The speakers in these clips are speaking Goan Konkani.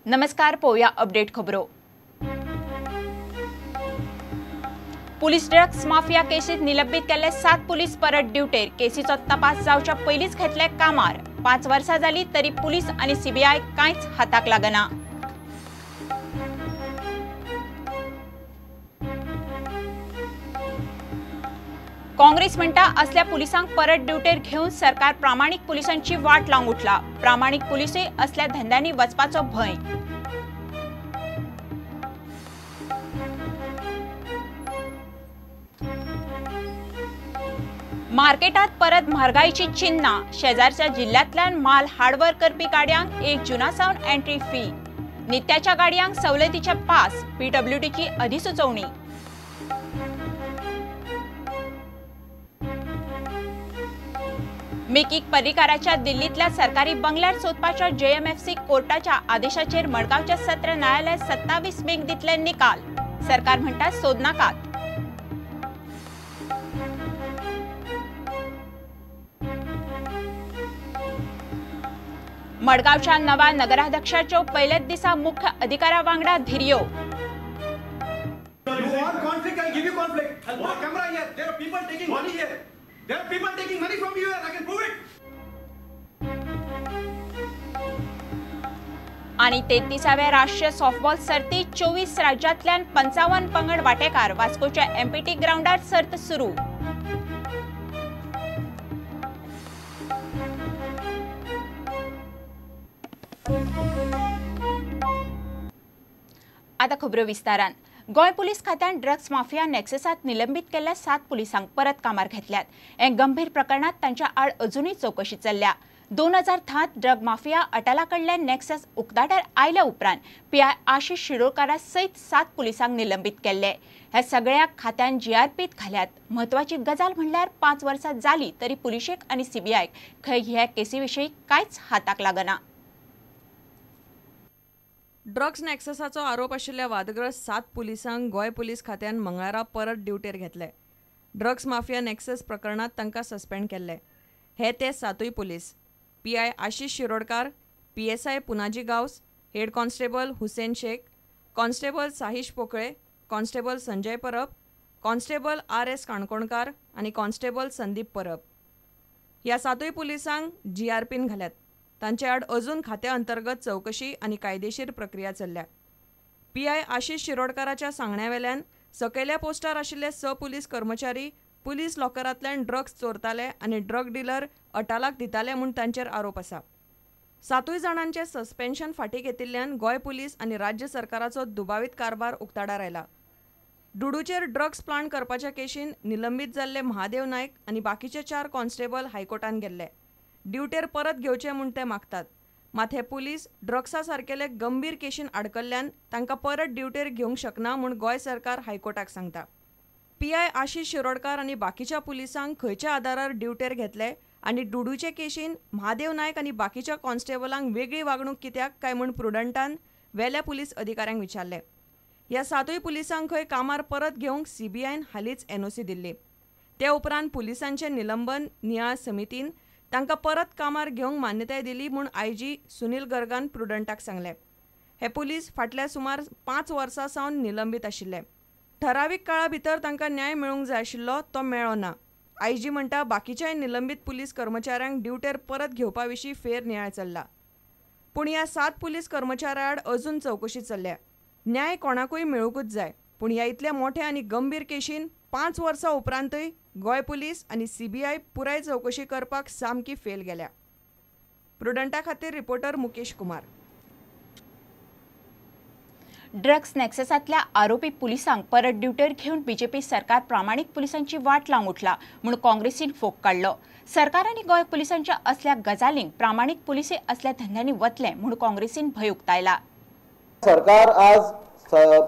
नमस्कार, पोवया अपडेट खबरो। पुलीस ड्रग्स माफिया केसीत निलंबित केल्ले 7 पुलीस परत ड्युटेर। केसीचो तपास जावच्या पयलींच घेतले कामार। 5 वर्सां जाली तरी पुलीस आनी सीबीआय कांयच हाताक लागना। काँग्रेस म्हणटा असल्या पुलिसांक परत ड्युटेर घेवन सरकार प्रामाणीक पुलिसांची वाट लावंक उठला। प्रामाणीक पुलिसूय असल्या धंद्यांनी वचपाचो भंय। मार्केटात परत म्हारगायची चिन्हां। शेजारच्या जिल्ह्यांतल्यान माल हाडवर करपी गाडयांक 1 जूना सावन एंट्री फी। नित्याच्या गाडयांक सवलतीचे पास। पीडब्ल्यूडीची अधिसुचोवणी। मिकीक पर्रीकाराच्या दिल्लीतल्या सरकारी बंगल्यार सोदपाच्या जेएमएफसी कोर्टाच्या आदेशाचेर मडगांवच्या सत्र न्यायालय 27 मेक दितले निकाल। सरकार म्हणटा सोदनाकात। मडगांवच्या नव्या नगराध्यक्षाच्यो पयल्याच दिसा मुख्य अधिकाऱ्या वांगडा धिरयो। आणि 33व्या राष्ट्रीय सॉफ्टबॉल सर्तीत 24 राज्यांतल्यान 55 पंगड वाटेकार। वास्कोच्या एमपीटी ग्राउंडार सर्त सुरू। आता खबरो विस्तारान। गोंय पुलीस खात्यान ड्रग्स माफिया नेक्सेसात निलंबित केल्ल्या 7 पुलिसांक परत कामार घेतल्यात। हे गंभीर प्रकरणात तांच्या आड अजूनय चवकशी चल्ल्या। 2010 ड्रग माफिया अटाला कडल्यान नेक्सस उक्ताडार आयल्या उपरांत पीआय आशिष शिरोडकारा सयत 7 पुलिसांक निलंबित केल्ले। ह्या सगळ्या खात्यान जीआरपीत घाल्यात। म्हत्वाची गजाल म्हणल्यार 5 वर्सां जाली तरी पुलिशेक आनी सीबीआयक खंय ह्या केसी विशीं कांयच हाताक लागना। ड्रग्स नॅक्ससाचो आरोप आशिल्ल्या वादग्रस्त 7 पुलिसांक गोंय पुलीस खात्यान मंगळारा परत ड्युटेर घेतले। ड्रग्स माफिया नॅक्सस प्रकरणात तांकां सस्पेंड केल्ले। हे ते 7 police: PI Ashish Shirodkar, PSI Punaji Gawas, head constable Hussain Shaikh, constable Sahish Pokale, constable Sanjay Parab, constable R S Kankonkar आनी कॉन्स्टेबल संदीप परब। ह्या 7 पुलिसांक जीआरपीन घाल्यात। तांचे आड अजून खात्या अंतर्गत चवकशी आनी कायदेशीर प्रक्रिया चल्ल्या। पीआय आशिष शिरोडकाराच्या सांगण्या वेल्यान सकयल्या पोस्टार आशिल्ले 6 पुलीस कर्मचारी पुलीस लॉकरांतल्यान ड्रग्स चोरताले आनी ड्रग डिलर अटालाक दिताले म्हूण तांचेर आरोप आसा। 7 जाणांचे सस्पेन्शन फाटीं घेतिल्ल्यान गोंय पुलीस आनी राज्य सरकाराचो दुबावीत कारभार उक्ताडार आयला। डुडूचेर ड्रग्स प्लांट करपाच्या केशीन निलंबीत जाल्ले महादेव नायक आनी बाकीचे 4 कॉन्स्टेबल हायकोर्टान गेल्ले। ड्युटेर परत घेवचे म्हूण ते मागतात। मात हे पुलीस ड्रग्सा सारकेले गंभीर केशीन आडकल्ल्यान तांकां परत ड्युटेर घेवंक शकना म्हूण गोंय सरकार हायकोर्टाक सांगता। पीआय आशिष शिरोडकार आनी बाकीच्या पुलिसांक खंयच्या आदारार ड्युटेर घेतले आनी डुडूचे केशीन महादेव नायक आनी बाकीच्या कॉन्स्टेबलांक वेगळी वागणूक कित्याक काय म्हूण प्रुडंटान वेल्या पुलीस अधिकाऱ्यांक विचारले। ह्या 7 पुलिसांक खंय कामार परत घेवंक सीबीआयन हालींच एनओसी दिल्ली। ते उपरांत पुलिसांचें निलंबन नियाळ समितीन तांकां परत कामार घेवंक मान्यताय दिली म्हूण आयजी सुनील गर्गान प्रुडंटाक सांगलें। हे पुलीस फाटल्या सुमार 5 वर्सां सावन निलंबीत आशिल्ले। ठरावीक काळा भितर तांकां न्याय मेळूंक जाय आशिल्लो तो मेळ्ळो ना। आयजी म्हणटा बाकीच्याय निलंबीत पुलीस कर्मचाऱ्यांक ड्युटेर परत घेवपा विशीं फेरनियाळ चल्ला। पूण ह्या 7 पुलीस कर्मचाऱ्यां आड अजून चवकशी चल्ल्या। न्याय कोणाकूय मेळूंकूच जाय, पूण ह्या इतल्या मोठ्या आनी गंभीर केशीन 5 वर्सां उपरांतय गोंय पुलीस आनी सीबीआय पुराय चवकशी करपाक सामकी फेल गेल्या। प्रुडंटा खातीर रिपोर्टर मुकेश कुमार। ड्रग्स नेक्ससांतल्या आरोपी पुलिसांक परत ड्युटेर घेवन बीजेपी सरकार प्रामाणीक पुलिसांची वाट लावंक उठला म्हूण काँग्रेसीन फोग काडलो। सरकार आनी गोंय पुलिसांच्या असल्या गजालींक प्रामाणीक पुलिसूय असल्या धंद्यांनी वतले म्हूण काँग्रेसीन भंय उक्तायला। सरकार आज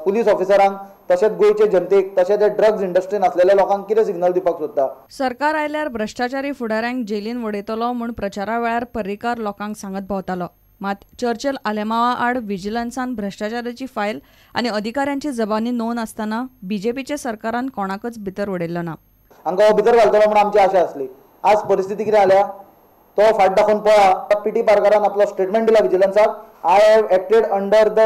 पुलीस ऑफिसरांक तशेंच गोंयचे जनतेक तशेंच ड्रग्स इंडस्ट्रीन आसलेल्या लोकांक कितें सिग्नल दिवपाक सोदता? सरकार आयल्यार भ्रश्टाचारी फुडाऱ्यांक जेलीन वडयतलो म्हूण प्रचारा वेळार पर्रीकार लोकांक सांगत भोंवतालो। मात चर्चिल आलेमावा आड विजिलन्सान भ्रश्टाचाराची फायल आनी अधिकाऱ्यांची जबानी नोंद आसतना बीजेपीच्या सरकारान कोणाकच भितर उडयल्लो ना। हांकां भितर घालतलो म्हूण आमची आशा आसली। आज परिस्थिती कितें जाल्या? तो फाट दाखोवन पळा. पी टी पारकारान आपलो स्टेटमेंट दिला विजिलन्साक, I have acted under the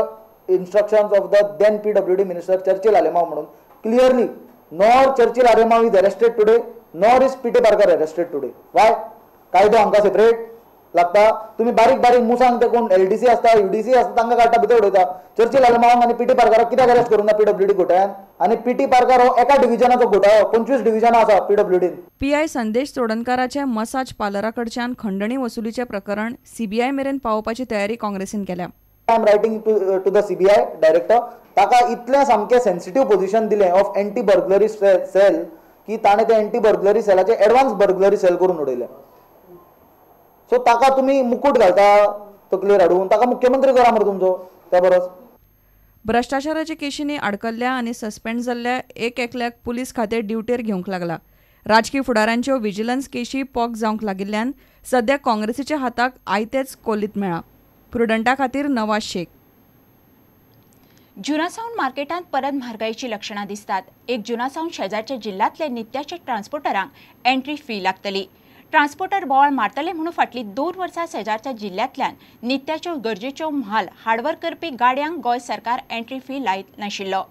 instructions of the then PWD minister Churchill Alemao म्हणून. Clearly nor Churchill Alemao is arrested today, nor is P T Parkar arrested today. Why? कायदो हांकां सेपरेट लागता. तुमी बारीक बारीक मुसांक ते कोण एलडीसी आसता, युडीसी आसता, तांकां काडटा भितर उडयता. चर्चिल आलेमावांक आनी पी टी पारकाराक कित्याक अरेस्ट करूंक ना पीडब्ल्यूडी घोटाळ्यान? आनी पी टी पारकार हो एका डिविजनाचो घोटाळो, 25 डिविजनां आसा पीडब्ल्यूडीन. पीआय संदेश चोडणकाराचे मसाज पार्लरा कडच्यान खंडणी वसुलीचें प्रकरण सीबीआय मेरेन पावोवपाची तयारी काँग्रेसीन केल्या. I am writing to the CBI director. ताका इतलें सामकें सेन्सिटीव पोझिशन दिलें ऑफ एंटी बर्गलरी सेल की ताणें ते एंटी बर्गलरी सेलाचें एडवान्स बर्गलरी सेल करून उडयलें. सो ताका तुमी मुकूट घालता तकलेर हाडून, ताका मुख्यमंत्री करा मरे तुमचो त्या बरोच. भ्रश्टाचाराच्या केशींनी आडकल्ल्या आनी सस्पेंड जाल्ल्या एक एकल्याक पुलीस खातें ड्युटेर घेवंक लागला. राजकी फुडारांच्यो विजिलन्स केशी पोक जावंक लागिल्ल्यान सद्या काँग्रेसीच्या हाताक आयतेच कोलीत मेळ्ळां. प्रुडंटा खातीर नवाज शेख. जुना सावन मार्केटांत परत म्हारगायेची लक्षणां दिसतात. 1 जुना सावन शेजारच्या जिल्ल्यांतले नित्याच्या ट्रान्सपोर्टरांक एंट्री फी लागतली. ट्रान्सपोर्टर बोवाळ मारतले म्हणून फाटलीं 2 वर्सां शेजारच्या जिल्ल्यांतल्यान नित्याच्यो गरजेच्यो म्हाल हाडवर करपी गाडयांक गोंय सरकार एंट्री फी लायत नाशिल्लो.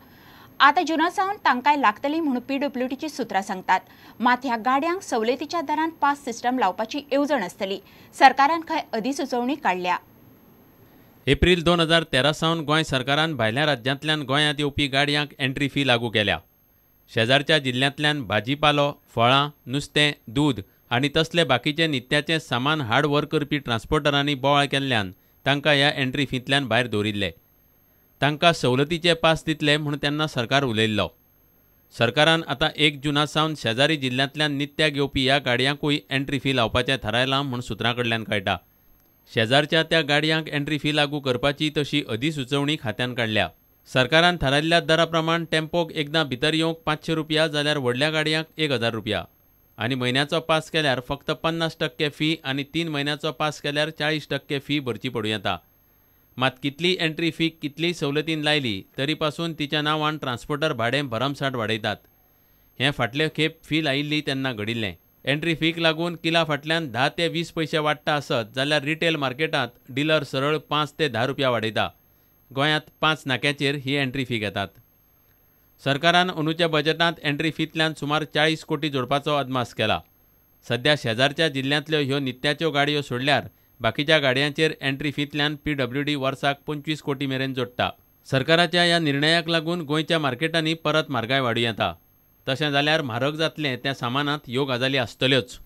आतां जुना सावन तांकांय लागतली म्हणून पीडब्ल्यूडीची सुत्रां सांगतात. मात ह्या गाडयांक सवलतीच्या दरान पास सिस्टम लावपाची येवजण आसतली. सरकारान खंय अधिसुचोवणी काडल्या. एप्रील 2013 सावन गोंय सरकारान भायल्या राज्यांतल्यान गोंयांत येवपी गाडयांक एंट्री फी लागू केल्या. शेजारच्या जिल्ल्यांतल्यान भाजीपालो, फळां, नुस्तें, दूद आनी तसले बाकीचे नित्याचें सामान हाड व्हर करपी ट्रान्सपोर्टरांनी बोवाळ केल्ल्यान तांकां ह्या एंट्री फींतल्यान भायर दवरिल्ले. तांकां सवलतीचे पास दितले म्हूण तेन्ना सरकार उलयल्लो. सरकारान आतां 1 जुना सावन शेजारी जिल्ल्यांतल्यान नित्याक येवपी ह्या गाडयांकूय एंट्री फी लावपाचें थारायलां म्हूण सुत्रां कडल्यान कळटा. शेजारच्या त्या गाडयांक एंट्री फी लागू करपाची तशी अधिसुचोवणी खात्यान काडल्या. सरकारान थारायल्ल्या दरा प्रमाण टेम्पोक एकदां भितर येवंक 500 रुपया जाल्यार व्हडल्या गाडयांक 1000 रुपया आनी म्हयन्याचो पास केल्यार फक्त 50% फी आनी 3 म्हयन्याचो पास केल्यार 40% फी भरची पडूं येता. मात कितली एंट्री फी कितली सवलतीन लायली तरी पासून तिच्या नांवान ट्रान्सपोर्टर भाडें भरमसाठ वाडयतात. हें फाटले खेप फी लायिल्ली तेन्ना घडिल्लें. एंट्री फीक लागून किला फाटल्यान 10 ते 20 पयशे वाडटा आसत जाल्यार रिटेल मार्केटांत डिलर सरळ 5 ते 10 रुपया वाडयता. गोंयांत 5 नाक्याचेर ही एंट्री फी घेतात. सरकारान अंदूच्या बजेटांत एंट्री फींतल्यान सुमार 40 कोटी जोडपाचो अदमास केला. सध्या शेजारच्या जिल्ल्यांतल्यो ह्यो नित्याच्यो गाडयो सोडल्यार बाकीच्या गाडयांचेर एंट्री फींतल्यान पीडब्ल्यूडी वर्साक 25 कोटी मेरेन जोडटा. सरकाराच्या ह्या निर्णयाक लागून गोंयच्या मार्केटांनी परत म्हारगाय वाडूं येता. तशें जाल्यार म्हारग जातलें त्या सामानांत ह्यो गजाली आसतल्योच.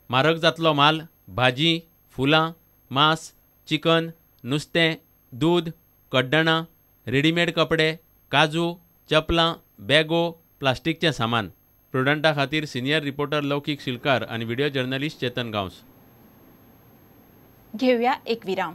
म्हारग जातलो म्हाल भाजी, फुलां, मांस, चिकन, नुस्तें, दूद, कड्डणां, रेडीमेड कपडे, काजू, चपलां, बॅगो, प्लास्टीकचें सामान. प्रुडंटा खातीर सिनियर रिपोर्टर लौकीक शिलकार आनी व्हिडिओ जर्नलिस्ट चेतन गांवस. घेवया एक विराम.